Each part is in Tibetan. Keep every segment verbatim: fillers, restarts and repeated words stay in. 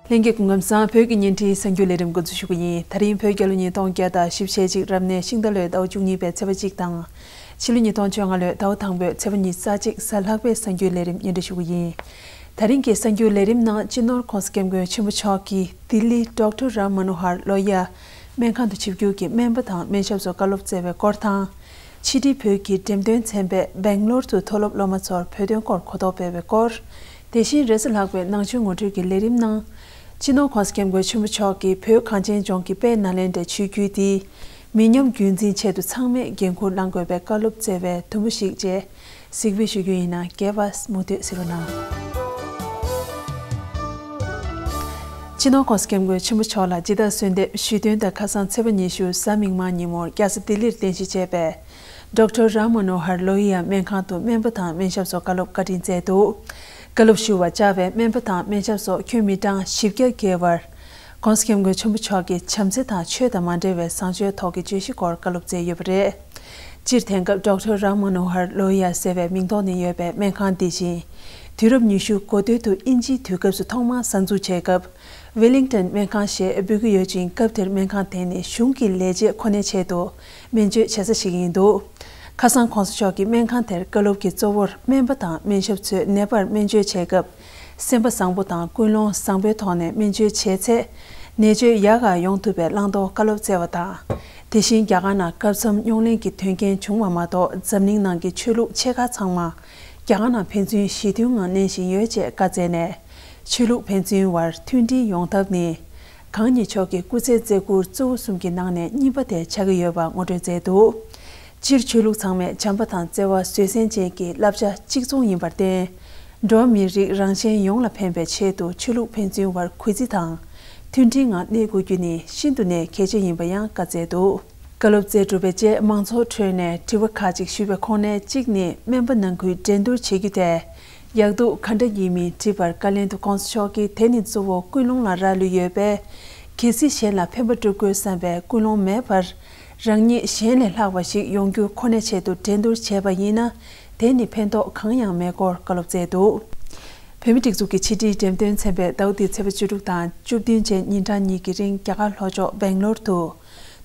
ལྷན་རྒྱས་སྐུ་ཁམས་བཟང་། བོད་ཀྱི་ཉིན་རེའི་གསར་འགྱུར་ལས་རིམ་འགོ་འཛུགས་ཞུ་གི་ཡིན། ད་རིང་བོད་རྒྱལ་ལོ་ཉིས་སྟོང་བརྒྱ་དང་བཞི་བཅུ་ཞེ་གཅིག་རབ་གནས་ཤིང་རྟ་ལོའི་ཟླ་བ་བཅུ་གཉིས་པའི་ཚེས་པ་གཅིག་དང་། ཕྱི་ལོ་ཉིས་སྟོང་བཅོ་ལྔ་ལོའི་ཟླ་བ་དང་པོའི་ཚེས་པ་ཉི་ཤུ་རྩ་གཅིག་གཟའ་ལྷག་པའི་གསར་འགྱུར་ལས་རིམ་སྙན་སྒྲོན་ཞུ་གི་ཡིན། ད་རིང་གི་གསར་འགྱུར་ལས་རིམ་ནང་སྤྱི་ནོར་༸གོང་ས་༸སྐྱབས་མགོན་ཆེན་པོ་མཆོག་གིས་ལྡི་ལི་ཌོག་ཊར་རམ་མ་ནོ་ཧར་ལོ་ཧི་ཡ་སྨན་ཁང་དུ་ཆིབས་བསྒྱུར་གྱིས་སྨན་པ་དང་སྨན་ཞབས་ཚོར་བཀའ་སློབ་སྩལ་བའི་སྐོར་དང་། ཕྱི་དྲིལ་བོད་ཀྱི་འགྲེམས་སྟོན་ཚན་པས་སྦེང་ལོར་དུ་མཐོ་སློབ་སློབ་མ་ཚོར་བོད་དོན་སྐོར་གོ་རྟོགས་སྤེལ་བའི་སྐོར། དེ་བཞིན་རེས་གཟའ་ལྷག་པའི་ནང་ཆོས་ངོ་སྤྲོད་ཀྱི་ལས་རིམ་ནང་། སྤྱི་ནོར་༸གོང་ས་༸སྐྱབས་མགོན་ཆེན་པོ་མཆོག་གིས་བོད་གངས་ཅན་ལྗོངས་ཀྱི་དཔལ་ནཱ་ལེནྡྲའི་ཆོས་བརྒྱུད་འདི་མི་ཉམས་རྒྱུན་འཛིན་ཆེད་དུ་ཚང་མས་འགན་འཁུར་བླང་དགོས་པའི་བཀའ་སློབ་སྩལ་བའི་དུམ་བུ་ཞིག་བཅས་གཟིགས་འབུལ་ཞུ་རྒྱུ་ཡིན་ན། རྒྱས་པ་མུ་མཐུད་གཟིགས་རོགས་གནང་། སྤྱི་ནོར་༸གོང་ས་༸སྐྱབས་མགོན་ཆེན་པོ་མཆོག་ལ་སྤྱི་ཟླ་གསོལ་འདེབས་ཞུས་སྟོན་དང་ཁ་སང་ཚེས་པ་ཉི་ཤུ་གཟའ་མིག་དམར་ཉིན་མོར་རྒྱལ་ས་ལྡི་ལིར་རྟེན་གཞི་བྱས་པའི་ཌོག་ཊར་རམ་མ་ནོ་ཧར་ལོ་ཧི་ཡ་སྨན་ཁང་དུ་སྨན་པ་དང་སྨན་ཞབས་ཚོར་བཀའ་སློབ་བཀའ་དྲིན་སྩལ་འདུག། བཀའ་སློབ་ཞུ་བར་བཅར་བའི་སྨན་པ་དང་སྨན་ཞབས་ཚོ་ཁྱོན་མི་གྲངས་བཞི་བརྒྱ་བརྒལ་བར། ༸གོང་ས་༸སྐྱབས་མགོན་ཆེན་པོ་མཆོག་གི་བྱམས་བརྩེ་དང་ཆོས་དང་མ་འབྲེལ་བའི་བཟང་སྤྱོད་ཐོག་གི་བརྗོད་གཞི་སྐོར་བཀའ་སློབ་སྩལ་ཡོད་པ་རེད། སྤྱིར་དེང་སྐབས་ཌོག་ཊར་རམ་མ་ནོ་ཧར་ལོ་ཧི་ཡ་ཟེར་བའི་མིང་ཐོགས་ནས་ཡོད་པའི་སྨན་ཁང་འདི་བཞིན། དུས་རབས་ཉི་ཤུ་འགོ་སྟོད་དུ་དབྱིན་ཇིའི་དུས་སྐབས་སུ་ཐོག་མར་གསར་འཛུགས་བྱས་སྐབས། ཝེ་ལིང་ཊོན་སྨན་ཁང་ཞེས་འབོད་ཀྱི་ཡོད་ཅིང་། སྐབས་དེར་སྨན་ཁང་དེ་ནི་གཞུང་གི་ལས་བྱེད་ཁོ་ནའི་ཆེད་དུ་སྨན་བཅོས་བྱེད་ས་ཞིག་ཡིན་འདུག། ཁ་སང་༸གོང་ས་མཆོག་གིས་སྨན་ཁང་དེར་བཀའ་སློབ་ཀྱི་གཙོ་བོར་སྨན་པ་དང་སྨན་ཞབས་ཚོས་ནད་པར་སྨན་བཅོས་བྱེད་སྐབས། སེམས་པ་བཟང་པོ་དང་ཀུན་སློང་བཟང་པོའི་ཐོག་ནས་སྨན་བཅོས་བྱས་ཚེ། ནད་བཅོས་ཡག་ག་ཡོང་ཐུབ་པའི་བླང་དོར་བཀའ་སློབ་སྩལ་བ་དང་། དེ་བཞིན་རྒྱ་གར་ནང་སྐབས་མཚམས་རྙོག་གླེང་གི་དོན་རྐྱེན་བྱུང་བ་མ་གཏོགས། འཛམ་གླིང་ནང་གི་ཆོས་ལུགས་ཆེ་ཁག་ཚང་མ། རྒྱ་གར་ནང་ཕན་ཚུན་ཞི་མཐུན་ངང་གནས་བཞིན་ཡོད་ཅེས་བཀའ་སྩལ་ནས། ཆོས་ལུགས་ཕན་ཚུན་བར་མཐུན་སྒྲིལ་ཡོང་ཐབས་ནི། གང་ཉིད་མཆོག་གི་སྐུ་ཚེའི་མཛད་ཁུར་གཙོ་བོ་གསུམ་གྱི་ནང་ནས་གཉིས་པ་དེ་ཆགས་ཀྱི་ཡོད་པ་ངོ་སྤྲོད་མཛད་འདུག། སྤྱིར་ཆོས་ལུགས་ཚང་མས་བྱམས་པ་དང་བརྩེ་བ་བཟོད་བསྲན་ཅན་གྱི་བསླབ་བྱ་གཅིག་མཚུངས་ཡིན་པར་བརྟེན། འགྲོ་བ་མིའི་རིགས་རང་གཞན་ཡོངས་ལ་ཕན་པའི་ཆེད་དུ་ཆོས་ལུགས་ཕན་ཚུན་བར་གུས་བརྩི་དང་། མཐུན་སྒྲིལ་ངང་གནས་དགོས་རྒྱུ་ནི་ཤིན་ཏུ་ནས་གལ་ཆེ་ཡིན་པ་ཡང་བཀའ་སྩལ་འདུག། བཀའ་སློབ་སྩལ་གྲུབ་པའི་རྗེས་མང་ཚོགས་ཁྲོད་ནས་དྲི་བ་ཁག་ཅིག་ཞུས་པའི་ཁོངས་ནས་གཅིག་ནི། སྨན་པ་ནང་ཁུལ་འགྲན་བསྡུར་བྱེད་རྒྱུ་དེ་ཡག་སྡུག་ག་འདྲ་ཡིན་མིན་དྲིས་པར། བཀའ་ལན་དུ་༸གོང་ས་མཆོག་གིས། དེ་ནི་གཙོ་བོ་ཀུན་སློང་ལ་རག་ལུས་ཡོད་པས། གལ་སྲིད་གཞན་ལ་ཕན་པ་བསྒྲུབ་དགོས་བསམ་པའི་ཀུན་སློང་མེད་པར། རང་ཉིད་གཞན་ལས་ལྷག་པ་ཞིག་ཡོང་རྒྱུ་ཁོ་ནའི་ཆེད་དུ་འགྲན་བསྡུར་བྱས་པ་ཡིན་ན། དེ་ནི་ཕན་ཐོགས་གང་ཡང་མེད་སྐོར་བཀའ་སློབ་སྩལ་འདུག། བོད་མིའི་སྒྲིག་འཛུགས་ཀྱི་ཕྱི་དྲིལ་འགྲེམས་སྟོན་ཚན་པས་ཟླ་བ་འདིའི་ཚེས་པ་བཅུ་དྲུག་དང་བཅུ་བདུན་བཅས་ཉིན་གྲངས་གཉིས་ཀྱི་རིང་རྒྱ་གར་ལྷོ་ཕྱོགས་སྦེང་ལོར་དུ།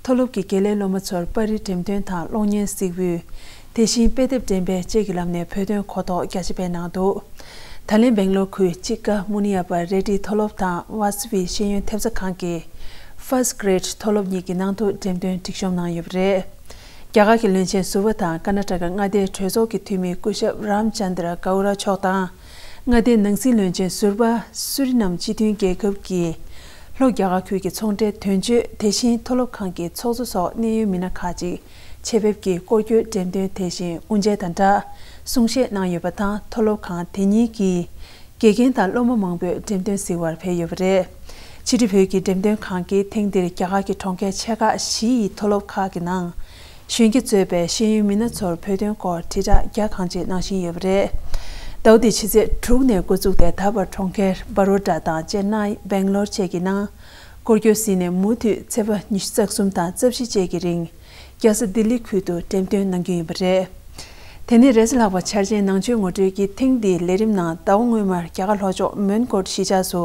མཐོ་སློབ་ཀྱི་དགེ་ལས་སློབ་མ་ཚོར་པར་རིས་འགྲེམས་སྟོན་དང་གློག་བརྙན་གཟིགས་འབུལ། དེ་བཞིན་དཔེ་དེབ་འགྲེམས་སྤེལ་བཅས་ཀྱི་ལམ་ནས་བོད་དོན་གོ་རྟོགས་རྒྱ་ཆེ་སྤེལ་གནང་འདུག། ད་ལན་སྦེང་ལོར་ཁུལ་ཅི་ཀ་མུ་ནི་ཡ་པ་རེ་ཌི་མཐོ་སློབ་དང་ཝཱ་སི་ཝི་ཤེས་ཡོན་ཐེབས་རྩ་ཁང་གི་First Grade་མཐོ་སློབ་གཉིས་ཀྱི་ནང་དུ་འགྲེམས་སྟོན་སྒྲིག་གཤོམ་གནང་ཡོད་པ་རེད། རྒྱ་གར་གྱི་བློན་ཆེན་ཟུར་པ་དང་ཀར་ན་ཊ་ཀ་མངའ་སྡེའི་གྲོས་ཚོགས་ཀྱི་འཐུས་མི་སྐུ་ཞབས་རམ་ཅན་དྲ་གའུ་ར་མཆོག་དང་། མངའ་སྡེའི་ནང་སྲིད་བློན་ཆེན་ཟུར་པ། སུ་རི་ནམ་སྤྱི་མཐུན་རྒྱལ་ཁབ་ཀྱི་ལྷོ་རྒྱ་གར་ཁུལ་གྱི་ཚོང་འབྲེལ་དོན་གཅོད། དེ་བཞིན་མཐོ་སློབ་ཁང་གི་ཚོགས་གཙོ་སོགས་གནད་ཡོད་མི་སྣ་ཁག་ཅིག་ཆེད་ཕེབས་ཀྱིས་སྐོར་སྐྱོད་འགྲེམས་སྟོན་དེ་བཞིན་དབུ་འབྱེད་དང་སྦྲགས་གསུང་བཤད་གནང་ཡོད་པ་དང་། མཐོ་སློབ་ཁང་དེ་གཉིས་ཀྱི་དགེ་རྒན་དང་སློབ་མ་མང་པོས་འགྲེམས་སྟོན་གཟིགས་པར་ཕེབས་ཡོད་པ་རེད། ཕྱི་དྲིལ་བོད་ཀྱི་འགྲེམས་སྟོན་ཁང་གིས་ཐེངས་འདིར་རྒྱ་གར་གྱི་གྲོང་ཁྱེར་ཆེ་ཁག་བཞི་ཡི་མཐོ་སློབ་ཁག་གི་ནང་། གཞོན་སྐྱེས་གཙོས་པའི་ཤེས་ཡོན་མི་སྣ་ཚོར་བོད་དོན་སྐོར་དྲིལ་བསྒྲགས་རྒྱ་གང་ཆེ་གནང་བཞིན་ཡོད་པ་རེད། ཟླ་བ་འདིའི་ཕྱི་ཚེས་དྲུག་ནས་འགོ་བཙུགས་ཏེ་ད་བར་གྲོང་ཁྱེར་བྷ་རོ་ཌ་དང་ཅེན་ནའི། སྦེང་ལོར་བཅས་ཀྱི་ནང་སྐོར་སྐྱོད་ཟིན་ནས་མུ་མཐུད་ཚེས་པ་ཉི་ཤུ་རྩ་གསུམ་དང་རྩ་བཞི་བཅས་ཀྱི་རིང་རྒྱལ་ས་ལྡི་ལི་ཁུལ་དུ་འགྲེམས་སྟོན་གནང་རྒྱུ་ཡིན་པ་རེད། དེ་ནས་རེས་གཟའ་ལྷག་པ་འཆར་ཅན་ནང་ཆོས་ངོ་སྤྲོད་ཀྱི་ཐེངས་འདིའི་ལས་རིམ་ནང་ཟླ་བ་སྔོན་མར་རྒྱ་གར་ལྷོ་ཕྱོགས་མོན་གྷོ་གཞིས་ཆགས་སུ།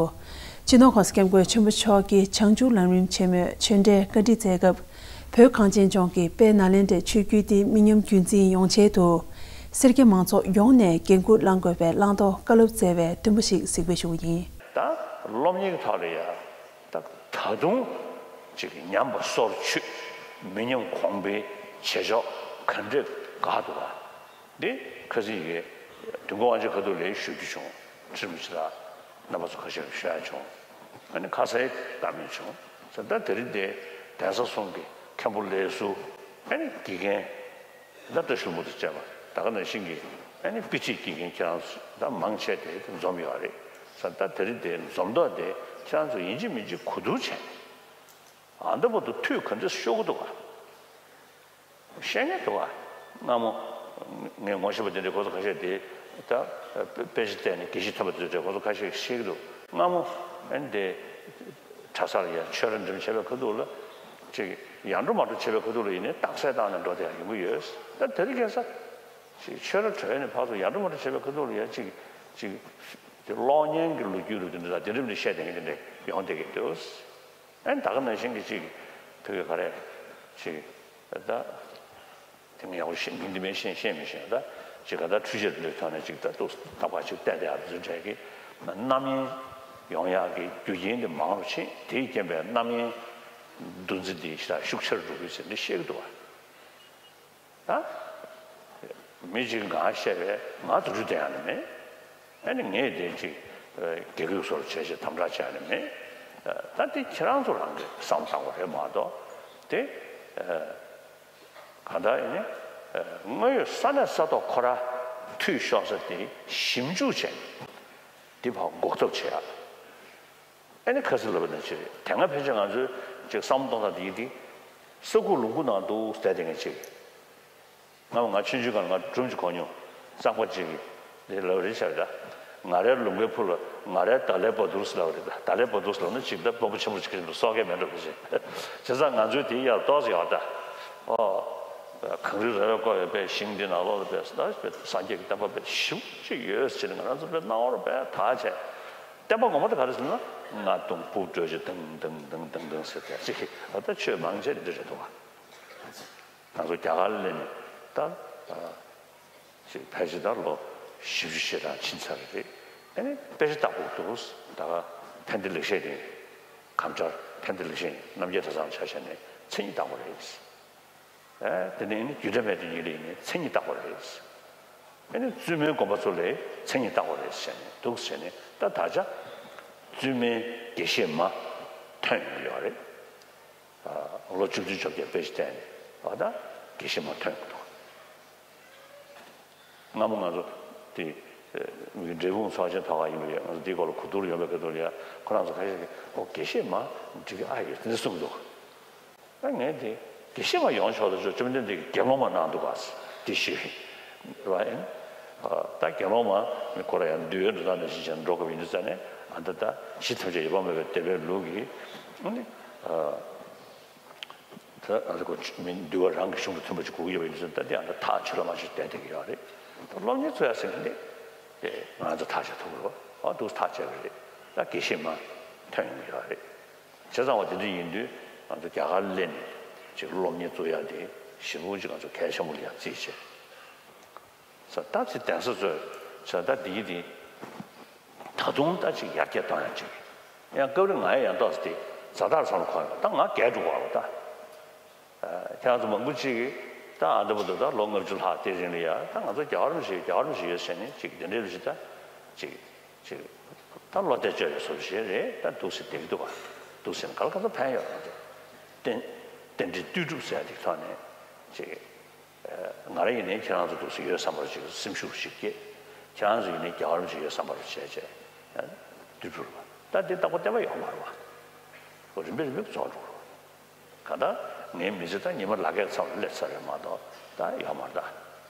སྤྱི་ནོར་༸གོང་ས་༸སྐྱབས་མགོན་ཆེན་པོ་མཆོག་གིས་བྱང་ཆུབ་ལམ་རིམ་ཆེན་མོའི་ཆོས་འབྲེལ་བཀའ་འདྲི་མཛད་སྐབས། བོད་གངས་ཅན་ལྗོངས་ཀྱི་དཔལ་ནཱ་ལེནྡྲའི་ཆོས་བརྒྱུད་འདི་མི་ཉམས་རྒྱུན་འཛིན་ཡོང་ཆེད་དུ། སེར་སྐྱ་མང་ཚོགས་ཡོངས་ནས་འགན་འཁུར་བླང་དགོས་པའི་བླང་དོར་བཀའ་སློབ་སྩལ་བའི་བསྡུས་པ་ཞིག་གཟིགས་འབུལ་ཞུ་གི་ཡིན། ད་སློབ་གཉེར་གྱི་ཐོག་ལ་ཡ། ད་ད་དུང་ཅིག་ཉམས་པ་སོར་ཆུད། མི་ཉམས་གོང་འཕེལ་བྱེད་ཕྱོགས་ག་འདྲས་དགའ་འདུག་ག་འདི་ཁ་སང་ཡི་དུས་འཁོར་དབང་ཆེན་ཁ་ཐུག་ལ་ཞུ་རྒྱུ་བྱུང་། ཁྲིམས་ཕྱི་ལ་རྣམ་པ་ཚོ་ཁ་ཤས་ཞུ་ཡ་བྱུང་། ཨ་ནི་ཁ་སའི་བཀའ་མོལ་བྱུང་། ད་དེ་རིང་དེ་གདན་ས་གསུམ་གྱི་མཁན་པོ་ལས་ཟུར། ཨ་ནི་དགེ་རྒན་ད་བཀྲ་ཤིས་ལྷུན་པོ་དང་བཅས་པ་ད་ག་ནང་བཞིན་གྱི། ཨ་ནི་དཔེ་ཁྲིད་དགེ་རྒན་ཁྱེད་རང་ཚོ་ད་མང་ཆེ་དེ་འཛོམས་ཡོད་རེད། ད་དེ་རིང་དེ་འཛོམས་ཐོག་དེ་ཁྱེད་རང་ཚོ་ཡིན་གཅིག་མིན་གཅིག་གོ་བསྡུར་བྱས། ཨ་འདི་བར་དུ་འཐུས་ག་འདྲས་ཤོར་གི་འདུག་ག་བཤད་མཁན་འདུག་ག་སྔ་མོ་ངས་ངོ་ཤེས་པ་དེ་འདྲའི་གོ་ས་ཁ་ཤས་དེ་ད་དཔེ་ཆ་བལྟས་ནས་དགེ་བཤེས་ཐོན་པ་དེ་འདྲའི་གོ་ས་ཁ་ཤས་ཤེས་ཀྱི་འདུག་སྔ་མོ་ཨ་ནི་དེ་གྲྭ་ས་ལ་ཡ་ཆོས་ར་འགྲིམ་བྱས་པའི་ཁ་ཐུག་ལ་ཅིག་ཡར་འགྲོ་མར་འགྲོ་བྱས་པའི་ཁ་ཐུག་ལ་ཡིན་ནའི་རྟགས་གསལ་བཏང་ནས་འགྲོ་བསྡད་ཡ་ཡོང་གི་ཡོད། ད་དེ་རིང་ཁ་སང་ཅིག་ཆོས་ར་གྲྭ་ཡ་ནས་ཕར་ཚུར་ཡར་འགྲོ་མར་འགྲོ་བྱས་པའི་ཁ་ཐུག་ལ་ཡ་ཅིག་ཅིག་དེ་གློག་བརྙན་གྱི་ལོ་རྒྱུས་རུ་དེ་འདྲ་དེ་འདྲ་མི་བཤད་དེ་དེ་འདྲ་ཡོང་བསྡད་ཀྱི་འདུག་ཨན་ད་ག་ནང་བཞིན་གྱི་ཅིག་ཕ་གི་ག་རེ་ཅིག་ད་དེ་ངས་ཡག་པོ་ཤེས་མིན་འདི་མིན་ཤེས་ཤེས་མི་ཤེས་ད་ཅིག་ག་ད་འཕྲུལ་ཆས་འདི་ཐོག་ནས་ཅིག་ད་ཏོག་ཙམ་ཐག་པ་ཅིག་བལྟས་བསྡད་ཡག་འཛུལ་འདྲ་གི་རྣམ་གཡེང་ཡོང་ཡག་གི་རྒྱུ་རྐྱེན་དེ་མང་རུ་ཕྱིན་དེས་རྐྱེན་པས་རྣམ་གཡེང་འདུ་འཛི་འདི་ཞེ་དྲག་ཤུགས་ཆེར་འགྲོ་གི་ཟེར་འདི་བཤད་ཀྱི་འདུག་བ། ད་མི་གཅིག་ང་བཤད་པས་ང་དུག་ཅུ་བསྟན་ཡག་ནི་མེད། ཨ་ནི་ངས་དེ་ཅིག་དགེ་སྐོས་སོར་བྱས་བྱས་དམ་དྲག་བྱས་ནི་མེད། ད་དེ་ཁྱེད་རང་ཚོ་རང་གི་བསམ་བློ་བཏང་བ་རེད་མ་གཏོགས་དེ་གང་ལྟར་ཡིན་ནི་དངོས་ཡོད་ས་གནས་ས་ཐོག་ཁོ་ར་འཐུས་ཤོར་ས་དེ་ཞིབ་འཇུག་བྱས་ནས་དེ་ཕར་འགོག་ཐབས་བྱེད་ཡག་ཨ་ནི་ཁ་སི་ལབ་པ་ནང་བཞིན་རེད། དེ་སྔ་ཕལ་ཆེར་ང་ཚོའི་ཅིག་བསམ་བློ་གཏོང་སྟངས་དེ་ཡིན་དེ། ས་ཁུག་ལུང་ཁུག་ནང་འདུག་བསྡད་དེ་ངས་ཅིག་ང་ང་ཆུང་ཆུང་སྒང་ལ་ང་སྒྲུང་ཅིག་གོ་མྱོང་། གཙང་པ་ཅིག་གིས་ལབ་རེད་བྱས་པ་འདྲ། ང་རའི་ལུང་པའི་ཕུ་ལ་ང་རའི་ད་ལའི་བ་དུར་ཟེར་ལབ་རེད། ད་ལའི་བ་དུར་ཟེར་ལབ་ན་ཅིག་ད་དཔོན་པོ་ཆེན་པོ་ཅིག་གི་སྲོག་སྐད་མེད་འགྲོ་གི་ཅིག་བྱས་ཙང་ང་ཚོའི་དེའི་ཡར་ཏོག་ཙམ་ཡག་ད། ཨོ། གངས་རི་ར་བས་བསྐོར་བའི་དཔེ་ཞིང་འདི་ནང་ལོགས་ལ་དཔེ་ད་དཔེ་སངས་རྒྱས་ཀྱི་བསྟན་པ་དཔེ་ཞིབ་ཅིག་ཡོད་ཟེར་ནས་ང་རང་ཚོ་དཔེ་སྣང་བར་དཔེ་དག་བྱས། བསྟན་པ་ངོ་མ་དེ་ག་རེ་ཟེར་ན་རྔ་རྡུང་འབུབ་སྒྲོལ་ཅིག་དང་དང་དང་དང་དང་ཟེར་ཏེ་ཅིག་ད་ཆོས་མང་ཆེ་འདི་རེད་འདུག་བ། ང་ཚོ་རྒྱ་གར་ལ་སླེབས་ནས་ད་ཅིག་ཕལ་ཆེར་ད་ལོ་བཞི་བཅུ་ཞེ་གྲངས་ཕྱིན་ཚར་རེད། ཨ་ནི་དཔེ་ཆ་ལྟ་དགོས་འདུག་ད་ཕན་བདེ་ལེགས་བཤད་དེ་ཁམས་བྲལ་ཕན་བདེ་ལེགས་བཤད་རྣམ་རྒྱལ་གྲྭ་ཚང་ཆ་བཞག་ནས་མཚན་ཉིད་བཏགས་པ་རེད། ཨེ་དེ་ནས་ཨ་ནི་རྒྱུད་གྲྭ་སྨད་དེ་གཉིས་ལ་ཡིན་ནའི་མཚན་ཉིད་བཏགས་པ་རེད། ཨ་ནི་བཙུན་མོའི་དགོན་པ་ཚོ་ལ་མཚན་ཉིད་བཏགས་པ་རེད་ཟེར་ནས་འདུག་ཟེར་ནས་ད་ད་ཆ་བཙུན་མའི་དགེ་བཤེས་མ་ཐོན་ཡོང་གི་ཡོད་རེད། ཨ་ལོ་བཅུ་བདུན་བཅོ་བརྒྱད་དཔེ་ཆ་བལྟས་ནས་ད་ད་དགེ་བཤེས་མ་ཐོན་ཡོང་གི་འདུག་སྔ་མོ་ང་ཚོ་དེ་འབྲས་སྤུངས་ཚོགས་ཆེན་ཐོག་ཁ་ཡིན་པ་ཡོད། ང་ཚོ་འདིའི་སྐོར་ལ་གོ་བསྡུར་ཡོང་བའི་སྐབས་དུ་ལ་ཡ་ཁོ་རང་ཚོ་ཁ་ཤས་ཀྱིས་ཨོ་དགེ་བཤེས་མ་འགྲིག་གི་ཨ་ཡོད་དེ་འདྲ་གསུངས་འདུག་ཨ་ངས་དེ་དགེ་བཤེས་མ་ཡོང་ཆོག་ད་ཆོག་བཅོམ་ལྡན་འདས་ཀྱིས་དགེ་སློང་མ་གནང་འདུག་ག་དེ་ཞུས་པ་ཡིན། ད་དགེ་སློང་མ་ཁོ་ར་ཡང་འདུལ་བའི་འགྲོ་སྟངས་ནང་བཞིན་བྱས་ནས་འགྲོ་དགོས་པ་ཡིན་དུས་ཙང་ནས་ཨ་ད་ད་གཞི་ཐམས་ཅད་ཡོད་པར་སྨྲ་བའི་སྡེ་པའི་ལུགས་ཀྱིས་ཨ་ནི། ད་ང་ཚོ་ཁོ་མི་འདུལ་བ་རང་གི་གཞུང་དང་མཐུན་པ་ཅིག་དགོས་ཀྱི་ཡོད་པ་ཡིན་ཙང་ད་འདི་ཨ་ད་ཐག་ཆོད་ལ་མ་ཆོད་བསྡད་བསྡད་ཀྱི་ཡོད་རེད། ད་སློབ་གཉེར་བཙུགས་ཡ་ཟེར་མཁན་འདི་ང་ཚོ་ཐག་ཆོད་ཐུབ་རེད་བ། ཨ་འདུག་ཐག་བཅད་པ་རེད། ད་དགེ་བཤེས་མ་ཐོན་ཡོང་གི་ཡོད་རེད། བྱས་ཙང་བ་དེ་འདྲ་ཡིན་དུས་ང་ཚོ་རྒྱ་གར་སླེབས་ནས་ཅིག་སློབ་གཉེར་བཙུགས་ཡ་དེ་ཞེ་པོ་ཅིག་ང་ཚོ་གལ་ཆེན་པོ་ལ་ཡ་བརྩིས་བྱས། ས་ད་ཚེ་གདན་ས་ཚོས་ས་ད་འདི་འདི་ད་དུང་ད་ཅིག་ཡར་རྒྱས་གཏོང་ཡ་ཅིག་ཡང་སྐབས་རེ་ང་ཡང་ཡང་ཏོག་ཙམ་དེ་ཛ་དྲག་བསམ་བློ་འཁོར་ཡོང་ད་ང་རྒས་འགྲོ་བ་རེད་ད། ཁྱེད་རང་ཚོ་མང་པོ་ཅིག་གིས་ད་ཨ་འདྲ་པོ་འདུག་ད་ལོ་ལྔ་བཅུ་ལྷག་དེ་རིང་ལ་ཡ་ད་ང་ཚོ་རྒྱལ་བ་རིན་པོ་ཆེ་རྒྱལ་བ་རིན་པོ་ཆེ་ཡོད་ཟེར་ནས་ཅིག་དེ་འདྲའི་ལུགས་ཅིག་ད་ཅིག་ཅིག་ད་བློ་གཏད་བཅོལ་བའི་བཟོ་ཞིག་རེད་ད་འདུག་ཟེར་བསྡད་ཀྱི་འདུག་ག་འདུག་ཟེར་ན་ག་ལ་ག་ཚོད་ཕན་ཡོད་ང་ཚོ་རྟེན་རྟེན་འབྲེལ་ལྟོས་གྲུབ་ཟེར་ཡ་དེ་ཐོག་ནས་ཅིག་ང་རང་ཡིན་ནའི་ཁྱེད་རང་ཚོ་འདུག་སེ་ཡོད་བསམ་པར་བྱེད་སེམས་ཤུགས་ཤིག་སྐྱེས། ཁྱེད་རང་ཚོ་ཡིན་ནའི་རྒྱལ་བ་རིན་པོ་ཆེ་ཡོད་བསམ་པར་བྱས་བྱས། དུས་འཕུར་བ་ད་འདི་རྟག་པར་བསྟན་པ་ཡོད་མ་རེད་བ། ཁོ་རིམ་པས་རིམ་པས་རྫོགས་འགྲོ་རེད། གང་ལྟར་ངའི་མི་ཚེ་ད་ཉི་མ་ལག་ཁྱེར་ཚང་ལ་སླེབས་ཚར་རེད་མ་གཏོགས་ད་ཡོད་མ་རེད་ད།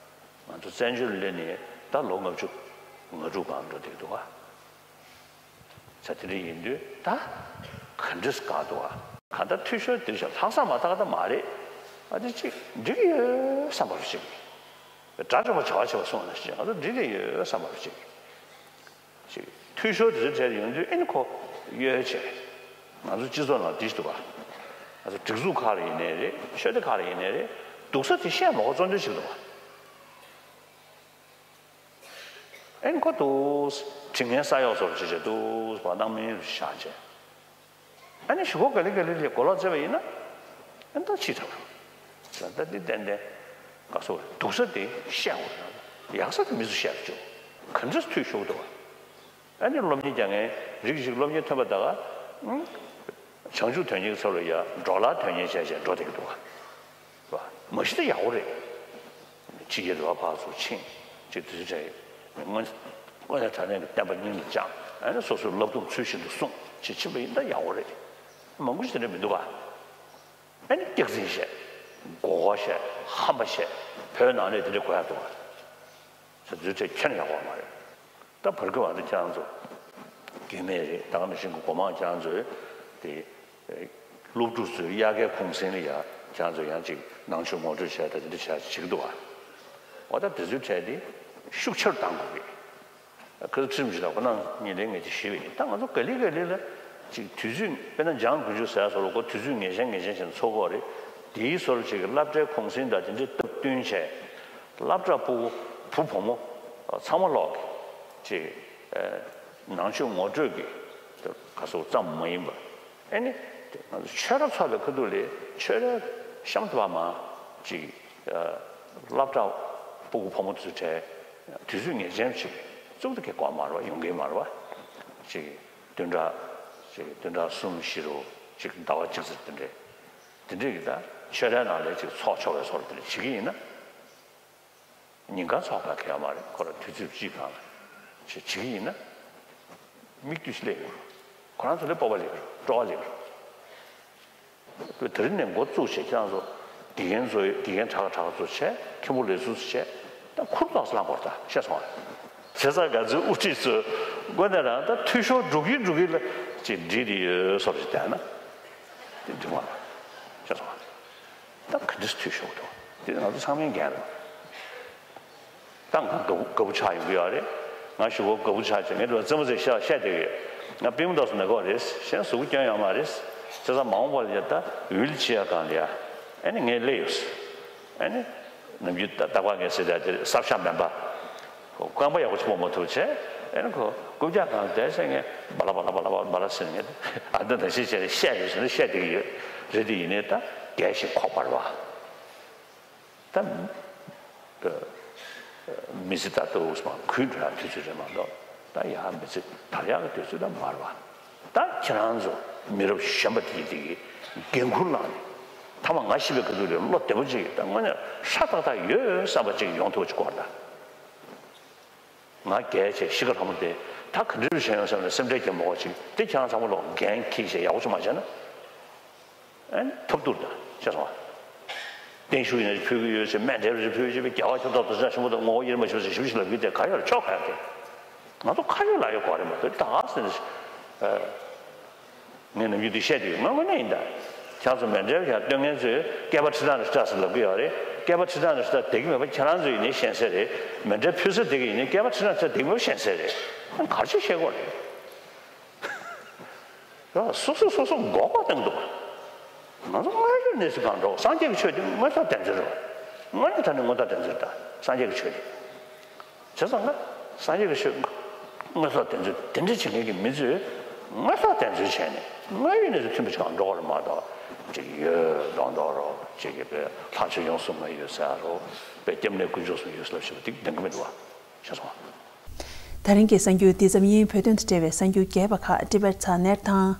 ང་ཚོ་བཙན་བྱོལ་སླེབས་ནས་ད་ལོ་ལྔ་བཅུ་ང་དྲུག་སྒང་འགྲོ་བསྡད་འདུག་ག་ས་དེ་འདྲ་ཡིན་དུས་ད་ག་འདྲས་དགའ་འདུག་ཨ། གང་ལྟར་འཐུས་ཤོར་དེ་བཞིན་ལྷག་བསམ་མ་ཐག་ད་མ་རེད། ཨ་དེ་ཅིག་འགྲིག་གི་ཡོད་བསམ་པ་རུ་ཅིག་དགྲ་བཅོམ་པ་བྱ་བ་བྱེད་པ་སོང་ན་ཞིག་ང་ཚོ་འགྲིག་གི་ཡོད་བསམ་པ་རུ་ཅིག་ཅིག་འཐུས་ཤོར་དེ་ཚོ་གྲས་ཡོང་དུས་ཨེ་ནི་ཁོ་གཡོལ་བྱས། ང་ཚོ་སྤྱི་ཚོགས་ནང་དེ་ཞིག་འདུག་ག་ང་ཚོ་སྒྲིག་འཛུགས་ཁག་ལ་ཡིན་ནའི་རེད་ཆོས་སྡེ་ཁག་ལ་ཡིན་ནའི་རེད་སྡུག་ས་དེ་བཤད་མ་དགོས་གཙོ་འདོན་བྱེད་ཀྱི་འདུག་ག་ཨེ་ནི་ཁོ་འདུག་དྲི་ངན་ས་གཡོག་ཚོར་བྱེད་བྱེད་འདུག་བ་སྣང་མེད་རུ་བཞག་བྱས། ཨ་ནི་གཞུག་གུ་ག་ལེ་ག་ལེ་ལས་གོ་ལོག་བཙལ་བ་ཡིན་ན་ཨ་ནི་ད་ཕྱིས་ཐབས་རེད། ད་འདི་ཏན་ཏན་ག་སོ་སྡུག་ས་དེ་བཤད་དགོས་རེད། ཡག་ས་དེ་མི་ཚོ་བཤད་རེད་ཅོ་ག་འདྲས་འཐུས་ཤོར་འདུག་བ། ཨ་ནི་སློབ་གཉེར་རྒྱག་མཁན་རིགས་ཤིག་སློབ་གཉེར་ཐོན་པ་ད་ག་ཨང་། བྱང་ཆུབ་དོན་གཉེར་ཚོ་ལ་ཡ་འགྲོ་ལ་དོན་གཉེར་བྱས་བྱས་འགྲོ་བསྡད་ཀྱི་འདུག་བ། མ་གཞི་ད་ཡག་པོ་རེད། ཕྱི་རྒྱལ་དུ་བ་ཕར་ཚུར་ཕྱིན་ཅིག་དུས་ཚོད་དངོས་དངོས་གནས་དྲང་གནས་ཀྱི་བསྟན་པ་སྙིང་ལ་བཅངས་ཨ་ནི་སོ་སོའི་བསླབ་སྡོམ་ཚུལ་བཞིན་དུ་སྲུང་ཅིག་ཕྱིན་པ་ཡིན་ད་ཡག་པོ་རེད། མང་པོ་ཞིག་དེ་འདྲ་མི་འདུག་ག་ཨ་ནི་སྐྱག་རྫུན་བཤད། མགོ་སྐོར་བཤད། ཧམ་པ་བཤད། བོད་ནང་ལས་དེ་འདྲ་གོ་ཡག་འདུག་ག་ས་དུས་ཚོད་ཁྱོན་ཡག་པོ་མ་རེད། ད་བར་སྐབས་ཨ་ནི་ཁྱེད་རང་ཚོ་རྒྱུས་མེད་རེད་ད་ག་ནང་བཞིན་གྱི་སྒོ་མང་ཁྱེད་རང་ཚོས་དེ་སློབ་ཕྲུག་ཚོའི་དབྱར་ཁའི་གུང་སེང་ལ་ཡ་ཁྱེད་རང་ཚོ་ཡང་ཅིག་ནང་ཆོས་ངོ་སྤྲོད་བྱས་ད་དེ་འདྲ་བྱས་བྱེད་ཀྱི་འདུག་ག་འོ་ད་དེ་ཚོའི་གྲས་དེ་ཤུགས་ཆེར་གཏང་དགོས་ཀྱི། ཁ་སང་ཁྲིམས་ཞིག་ལ་ཁོ་ན་ཉིན་ལས་ངེས་ཀྱི་ཞེས་པ་ཡིན། ད་ང་ཚོ་ག་ལེ་ག་ལེ་ལ་ཅིག་དུས་ཚོད་དཔེར་ན་འཇང་དགུ་བཅུ་ཟེར་ཡ་སོགས་ལ་ཁོ་དུས་ཚོད་ངེས་ཅན་ངེས་ཅན་བྱས་ནས་འཚོགས་ཀྱི་ཡོད་རེད། དེའི་སོར་ཅིག་གི་སློབ་གྲྭའི་གུང་སེང་དང་དེ་འདྲའི་སྟབས་བསྟུན་བྱས། སློབ་གྲྭ་ཕྲུ་གུ་བུ་བུ་མོ་ཚང་མ་ལོག་གི་ཅིག་ནང་ཆོས་ངོ་སྤྲོད་ཀྱི་ག་སོགས་ཙམ་མ་ཡིན་པར། ཨེ་ནི། ང་ཚོ་ཆོས་ར་ཚོགས་པའི་ཁ་ཐུག་ལས་ཆོས་རའི་གཤམ་དུ་བ་མ་ཅིག་སློབ་གྲྭ་ཕྲུ་གུ་བུ་མོ་དེ་ཚོའི་གྲས་དུས་ཚོད་ངེས་ཅན་ཅིག་བཙུགས་ཏེ་གི་གོ་མ་རེད་བ། ཡོང་གི་མ་རེད་བ། ཅིག་བདུན་ཕྲག་ཅིག་བདུན་ཕྲག་གསུམ་བཞི་རུ་ཅིག་ཟླ་བ་གཅིག་ཙམ་དེ་འདྲས། དེ་འདྲས་ཀྱི་ད་ཆོས་རའི་ནང་ལས་ཅིག་ཚོགས་ཆོག་པའི་སོར་དེ་འདྲས་བྱེད་ཀྱི་ཡིན་ན། ཉིན་གང་ཚོགས་པ་གལ་ཡོད་མ་རེད། ཁོ་རང་དུས་ཚོད་གཅིག་གང་ལ་ཅིག་བྱེད་ཀྱི་ཡིན་ན། མིག་ཏུ་སླེབས་ཡོང་། ཁོ་རང་ཚོ་ལས་སྤོབས་པ་སླེབས་ཀྱི་རེད། སྤྲོ་བ་སླེབས་ཀྱི་རེད། དེ་རིང་ནས་འགོ་བཙུགས་བྱས་ཁྱེད་རང་ཚོ་དགེ་རྒན་ཚོ་དགེ་རྒན་གྲགས་ཁ་གྲགས་ཁ་ཚོ་བྱས། མཁན་པོ་ལས་ཟུར་བྱས། ད་ཁུར་ཐོག་ལངས་དགོས་རེད། ད་ཤེས་སོང་ང་། བྱས་ཙང་ང་ཚོའི་དབུ་ཁྲིད་ཚོས་དངོས་གནས་རང་ད་འཐུས་ཤོར་འགྲོ་གིན་འགྲོ་གིན་ལ་ཅིག་འགྲིག་གི་ཡོད་བཟོ་འདྲ་ཞིག་བསྡད་ན། དེ་འགྲིག་མ་རེད། ཤེས་སོང་ང་། ད་ག་འདྲས་འཐུས་ཤོར་འདུག། དེ་ང་ཚོ་ཚང་མའི་འགན་རེད། ད་ང་དགའ་པོ་དགའ་པོ་ཆགས་ཡོང་གི་ཡོད་རེད། ང་གཞུག་གུ་དགའ་པོ་ཆགས་བྱས་ངས་འགྲོ་རྩེད་མོ་རྩེ་ཤག་བཤད་བསྡད་ཀྱི་ཡོད། ང་པུས་མོ་ཏོག་ཙམ་ན་གི་ཡོད་རེད། གཞན་གཟུགས་པོ་སྐྱོན་ཡོད་མ་རེད། བྱས་ཙང་མ་འོངས་པ་ལ་ཡ་ད་ཝིལ་ཆེ་ཡར་སྒང་ལ་ཡ་ཨེ་ནི་ངས་སླེབས་ཡོད། ཨེ་ནི་ནམ་རྒྱུན་ད་ད་ག་ངས་ཟེར་བསྡད་དེ་གསར་ཤག་མིན་པ། རྐང་པ་ཡག་པོ་ཞིག་སྤོ་མ་ཐུབ་བྱས། ཨེ་ནི་ཁོ་རྐུབ་བཀྱག་སྒང་བསྡད་བྱས་ངས་བ་ལ་བ་ལ་བ་ལ་བ་ལ་བ་ལ་ཟེར་ནས་ངས་ཨ་འདི་འདྲ་ཞིག་བྱས་ནས་བཤད་ཡོད་ཟེར་ནས་བཤད་བསྡད་ཀྱི་ཡོད་རེད། དེ་ཡིན་ནའི་ད་རྒྱལ་ཞིག་ཁོག་པར་བ། ད་མི་ཚེ་ད་ལྟ་འུ་སུ་མ་གུས་འགྲོ་ཡག་དུས་ཚོད་རེད་མ་གཏོགས། ད་ཡག་མི་ཚེ་དར་ཡག་གི་དུས་ཚོད་ད་མ་རེད་བ། ད་ཁྱེད་རང་ཚོ་མི་རབས་གཞོན་པ་དེ་དེ་གི་འགན་འཁུར་བླངས་ནས། ཐ་མ་ང་ཤི་བའི་སྐབས་དུས་ལ་བློ་བདེ་པོ་ཅིག་ད་དངོས་གནས་ཧྲ་ཏག་ཏག་ཡོད་བསམ་པ་ཅིག་ཡོང་ཐུབ་པ་ཅིག་དགོས་རེད་ད། ང་རྒས་བྱས་ཤི་ཁ་ལྷ་མོ་དེ་ད་ག་འདྲ་བྱས་ཡོང་བསམ་ནས་སེམས་ཁྲལ་རྒྱག་མ་དགོས་ཅིག་དེ་ཁྱེད་རང་ཚང་མ་ལོག་འགན་འཁྱེར་བྱས་ཡག་པོ་ཅིག་མ་བྱས་ན། ཨེ་ཐབས་སྡུག་ད་ཤེས་སོང་ང་། བརྟན་བཞུགས་ཡིན་ན་ཕུལ་གི་ཡོད་ཟེར། སྨན་འབྲས་རེ་ཕུལ་གི་ཡོད་པས། རྒྱལ་བ་ཁྱོད་ཚོ་དོ་ཅག་ཆེན་པོ་དང་ངོ་བོ་དབྱེར་མ་ཕྱེ་ཟེར་ཞིབ་ཞིབ་ལབ་གི་དེ་ག་ཡོད་རེད། ཆོག་ག་ཡོད་དེ། ང་ཚོ་ཁ་ཡོད་ལག་ཡོད་དགོས་རེད་མ་གཏོགས་ད་ཟེར་ནས། ངས་ནམ་རྒྱུན་འདི་བཤད་དུས་ང་དངོས་གནས་ཡིན་ད། ཁྱེད་ཚོ་མེ་འབྲེལ་ཡར་སྟོན་མཁན་ཚོས་སྐལ་པ་ཁྲི་ཕྲག་ནས་ཁྲི་ཕྲག་ཟེར་ལབ་ཀྱི་ཡོད་རེད། སྐལ་པ་ཁྲི་ཕྲག་ནས་ཁྲི་ཕྲག་བསྡད་ཀྱི་མེད་པ་ཁྱེད་རང་ཚོ་ཡིན་ནའི་ཤེས་གསལ་རེད། མེ་འབྲེལ་ཕུལ་ས་བསྡད་ཀྱི་ཡིན་ནའི་སྐལ་པ་ཁྲི་ཕྲག་ནས་ཁྲི་ཕྲག་བསྡད་ཀྱི་མེད་པ་ཤེས་གསལ་རེད། ག་རེ་བྱས་བཤད་དགོས་རེད། སོ་སོ་སོ་སོ་མགོ་སྐོར་བཏང་འདུག། ང་ཚོ་དངོས་ཡོད་གནས་ཚུལ་གང་འགྲོ། སངས་རྒྱས་ཀྱི་ཆོས་དེ་དངོས་ཟོག་བདེན་འཛིན་རེད། དངོས་གནས་དྲང་གནས་དངོས་ཟོག་བདེན་འཛིན་རེད་ད། སངས་རྒྱས་ཀྱི་ཆོས་དེ། བྱས་ཙང་ང་སངས་རྒྱས་ཀྱི་ཆོས་དངོས་ཟོག་བདེན་འཛིན་དེ་འདྲ་བྱེད་མཁན་གྱི་མི་ཚོས་དངོས་ཟོག་བདེན་འཛིན་བྱས་ནས་དངོས་ཡོད་གནས་ཚུལ་མཐུན་པ་ཞིག་གང་འགྲོ་བ་རེད་མ་གཏོགས། ཅིག་ཡོད་མདོག་མདོག་རོ། ཅིག་གི་པའི་ལྷ་ཆོས་སྐྱོང་སྲུང་མ་ཡོད་ཟེར་རོ། པའི་སྐྱབས་གནས་དཀོན་མཆོག་གསུམ་ཡོད་ཟེར་ལབ་བཞིན་པ་དེ་བདེན་གི་མི་འདུག་བ། ཤེས་སོང་ང་། ད་རིང་གི་གསར་འགྱུར་འདི་ཙམ་ཡིན། བོད་དོན་དང་འབྲེལ་བའི་གསར་འགྱུར་རྒྱས་པ་ཁག་Tibet Thar་ནེཊ་དང་།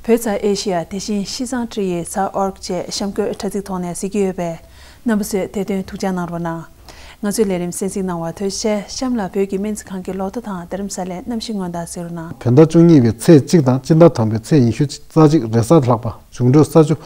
བོད་Thar Asia། དེ་བཞིན་Xizang Zhiyi Thar org བཅས་གཤམ་འཁོད་དྲ་ཚིགས་ཐོག་ནས་གཟིགས་ཀྱི་ཡོད་པས། རྣམ་པ་ཚོས་དེ་དོན་ཐུགས་འཇགས་གནང་རོགས་གནང་། ང་ཚོའི་ལས་རིམ་གསན་གཟིགས་གནང་བར་ཐུགས་རྗེ་ཆེ། གཤམ་ལ་བོད་ཀྱི་སྨན་རྩིས་ཁང་གི་ལོ་ཐོ་དང་རྡ་རམ་ས་ལའི་གནམ་གཤིས་སྔོན་བརྡ་གཟིགས་རོགས་གནང་། བོད་ཟླ་བཅུ་གཉིས་པའི་ཚེས་གཅིག་དང་སྤྱི་ཟླ་དང་པོའི་ཚེས་ཉི་ཤུ་རྩ་གཅིག་རེས་གཟའ་ལྷག་པ། འབྱུང་འཕྲོད་ས་ཆུ།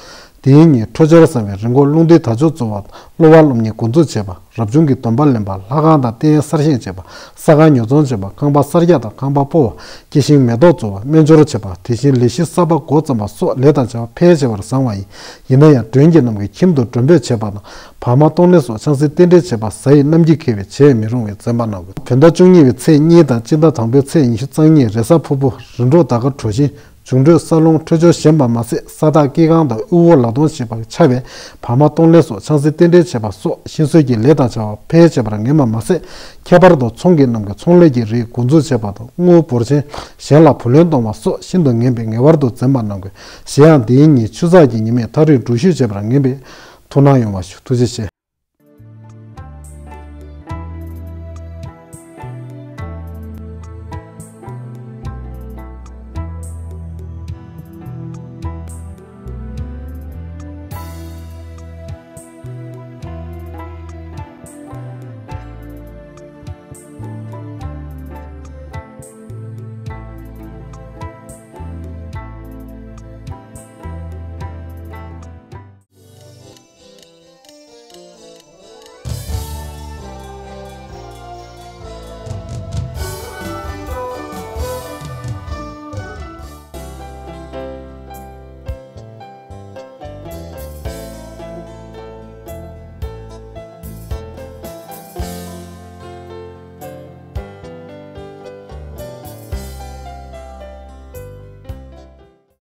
དེའི་ཉིན་འཕྲོད་སྦྱོར་བཟང་བའི་རི་མགོར་རླུང་རྟའི་དར་ལྕོག་འཛུགས་པ། སློབ་པ་སློབ་གཉེར་འགོ་འཛུགས་བྱེད་པ། རབ་བྱུང་གི་སྡོམ་པ་ལེན་པ། ལྷ་ཁང་དང་རྟེན་གསར་བཞེངས་བྱེད་པ། ས་ཁང་ཉོ་ཚོང་བྱེད་པ། ཁང་པ་གསར་རྒྱག་དང་ཁང་པ་སྤོ་བ། སྐྱེ་ཤིང་མེ་ཏོག་བཙུགས་པ། སྨན་སྦྱོར་བྱེད་པ། དེ་བཞིན་ལས་གཞི་གསར་པ་འགོ་བརྩམས་པ་སོགས་ལས་དང་བྱ་བ་ཕལ་ཆེ་བར་བཟང་བ་ཡིན། ཡིན་ན་ཡང་མགྲོན་གྱི་རྣམས་ཀྱིས་ཁྱིམ་དུ་མགྲོན་འབོད་བྱེད་པ་དང་། བག་མ་གཏོང་ལེན་སོགས་ཆང་སའི་རྟེན་འབྲེལ་བྱེད་པ། གཟའ་ཡི་གནམ་གྱིས་ཁེབས་པས་བྱས་མི་རུང་བས་འཛེམ་པ་གནང་དགོས། བོད་ཟླ་བཅུ་གཉིས་པའི་ཚེས་གཉིས་དང་སྤྱི་ཟླ་དང་པོའི་ཚེས་ཉི་ཤུ་རྩ་གཉིས་རེས་གཟའ་ཕུར་བུ། རིམ་གྲོ་ཟླ་སྐར་གྲོ་བཞིན། འབྱུང་འཕྲོད་ས་རླུང་འཕྲོད་སྦྱོར་ཞན་པ་མ་ཟད། ས་བདག་སྐྱེ་ཁང་དང་དབུལ་བོ་ལག་སྟོང་བྱེད་པ་ཆགས་པས། བག་མ་གཏོང་ལེན་སོགས་ཆང་སའི་རྟེན་འབྲེལ་བྱེད་པ་སོགས་ཤིང་གསོས་ཀྱི་ལས་དང་བྱ་བ་ཕལ་ཆེ་བར་ངན་པ་མ་ཟད། ཁྱད་པར་དུ་ཚོང་གི་རྣམས་ཀྱི་ཚོང་ལས་ཀྱི་རིགས་འགོ་འཛུགས་བྱེད་པ་དང་། དངུལ་འབོར་ཆེན་གཞན་ལ་བུ་ལོན་གཏོང་བ་སོགས་ཤིན་ཏུ་ངན་པས་ངེས་པར་དུ་འཛེམ་པ་གནང་དགོས། གཞན་ཡང་འདིའི་ཉིན་ཆུ་ཚགས་ཀྱི་ཉི་མས་ཐག་རིང་འགྲུལ་བཞུད་བྱེད་པར་ངན་པས། ཐུགས་སྣང་ཡོང་བ་ཞུ། ཐུགས་རྗེ་ཆེ།